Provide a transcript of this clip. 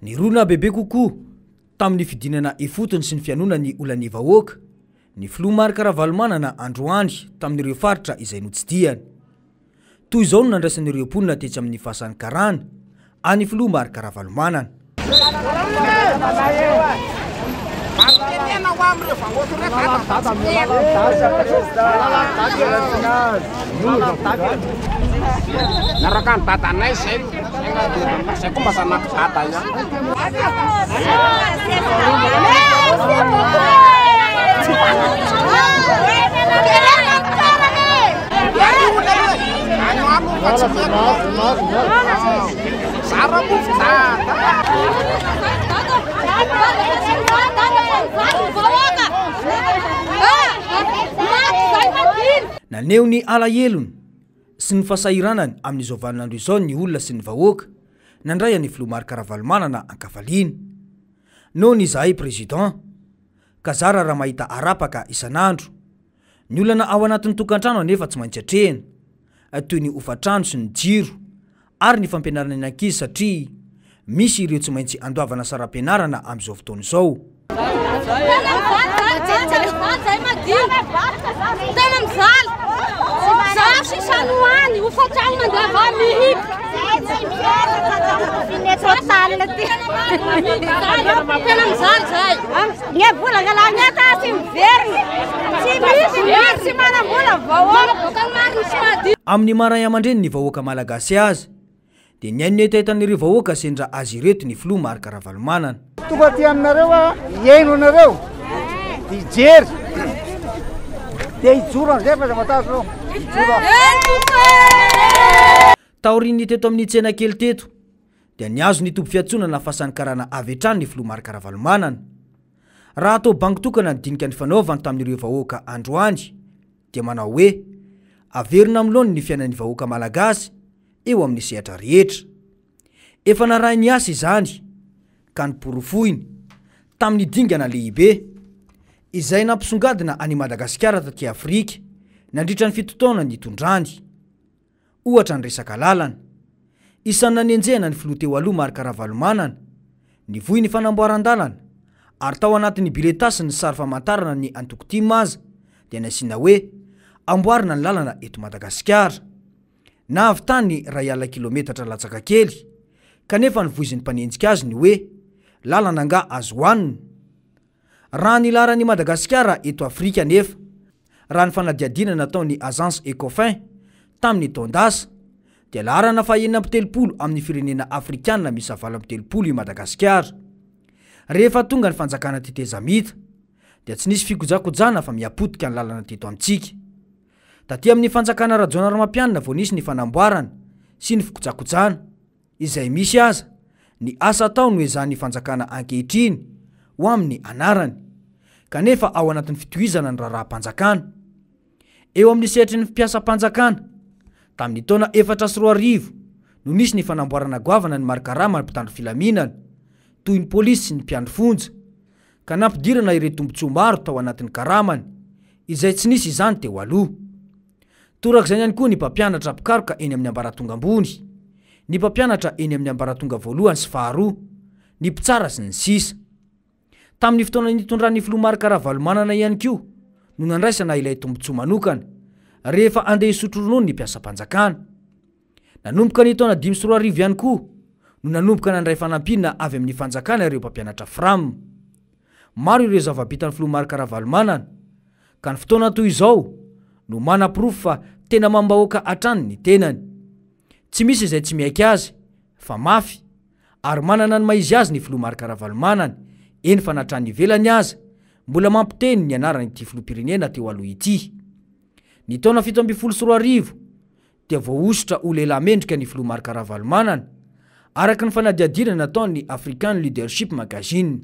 Nirona bebe kokoa tamin'ny fidinana ifotony sy ny fihainoana ny olan'ny vahoaka ny filoha Marc Ravalomanana androany tamin'ireo faritra izay notsidihany. Toy izao no nandraisan'ireo mponina tetsy amin'ny Fasan'ny Karana an'ny filoha Marc Ravalomanana. Miaraka any dadanay zay, zay koa mba zanak'i dada ihany. Naneho ny alahelony sy ny fahasahiranany amin'izao vaninandro izao ny olona sy ny vahoaka nandray an'i Filoha Marc Ravalomanana an-kafaliana. Noana izahay Président ka zara raha mahita arapaka isan'andro. Ny olana ao anatin'ny tokantrano anefa tsy maintsy atrehina, toy ny hofantrano sy ny jiro ary ny fampianarana ny ankizy satria misy ireo tsy maintsy andoavana saram-pianarana amin'izao fotoana izao. Amin'ny maha ray aman-dreny ny vahoaka malagasy azy dia nihaino ny hetahetan'ireo vahoaka sendra azy ireto ny filoha Marc Ravalomanana. Tonga aty aminareo aho hihaino anareo, dia hijery, dia hijoro amin'izay fa aza matahotra anao, hijoro aho. Taorian'ny teto amin'ny tsena kely teto dia nihazo ny toby fiantsonana Fasan'ny Karana avy hatrany ny filoha Marc Ravalomanana. Raha atao bango tokana ny dinika nifanaovany tamin'ireo vahoaka androany dia manao hoe, averina amin'ny laoniny ny fiainan'ny vahoaka malagasy eo amin'ny sehatra rehetra. Efa narahin'ny asa izany ka noporofoiny tamin'ny dingana lehibe izay nampisongadina an'i Madagasikara taty Afrika nandritra ny fitotaona nitondrany. Ohatra ny resaka lalana. Isan'ny nanenjehana ny filoha teo aloha Marc Ravalomanana, nivoy ny fanamboaran-dalana, ary tao anatin'ny biletà sy ny sary famantarana ny antoko tim aza dia nasiana hoe amboarina ny lalana eto Madagasikara. Nahavitany 1,5 kilometatra latsaka kely, kanefa novoizin'ny mpanenjika azy ny hoe lalana angaha azo hohanina? Raha ny laharan'i Madagasikara eto Afrika anefa, raha ny fanadihadiana nataon'ny Agence Ecofin tamin'ny taon-dasa, dia laharana faha-36 amin'ny firenena afrikanina miisa 38 i Madagasikara. Rehefa tonga ny fanjakana tetezamita, dia tsy nisy fikojakojana fa miha-potika ny lalana teto amintsika. Taty amin'ny fanjakana Rajaonarimampianina vao nisy ny fanamboarana sy ny fikojakojana. Izay misy aza, ny asa atao no ezahan'ny fanjakana ankehitriny ho amin'ny anarany, kanefa ao anatin'ny fitohizana ny raharaham-panjakana. Eo amin'ny sehatry ny mpiasam-panjakana, tamin'ny taona 2004 no nisy ny fanamboarana goavana ny mari-karaman'ny mpitandro filaminana, toy ny polisy sy ny mpiandry fonja, ka nampidirana ireo tombontsoa maro tao anatin'ny karamany, izay tsy nisy izany teo aloha. Torak'izany ihany koa ny mpampianatra mpikaroka eny amin'ny ambaratonga ambony, ny mpampianatra eny amin'ny ambaratonga voalohany sy faharoa, ny mpitsara sy ny sisa. Tamin'ny fotoana nitondran'ny filoha Marc Ravalomanana ihany koa no nandraisana ilay tombontsoa manokana rehefa andeha hisotro ronono ny mpiasam-panjakana. Nanomboka ny taona 2005 ihany koa no nanomboka nandray fanampiana avy amin'ny fanjakana ireo mpampianatra Fram. Maro ireo zava-bitan'ny filoha Marc Ravalomanana ka ny fotoana toy izao no manaporofo fa tena mamim-bahoaka hatrany ny tenany. Tsy misy izay tsy miaiky azy fa mafy ary manana ny maha izy azy ny filoha Marc Ravalomanana, eny fa na hatrany ivelany aza mbola mampiteny ny anaran'ity filoham-pirenena teo aloha ity. Ny taona 2017 dia voahosotra ho lehilahy mendrika ny filoha Marc Ravalomanana, araka ny fanadihadiana nataon'ny African Leadership Magazine.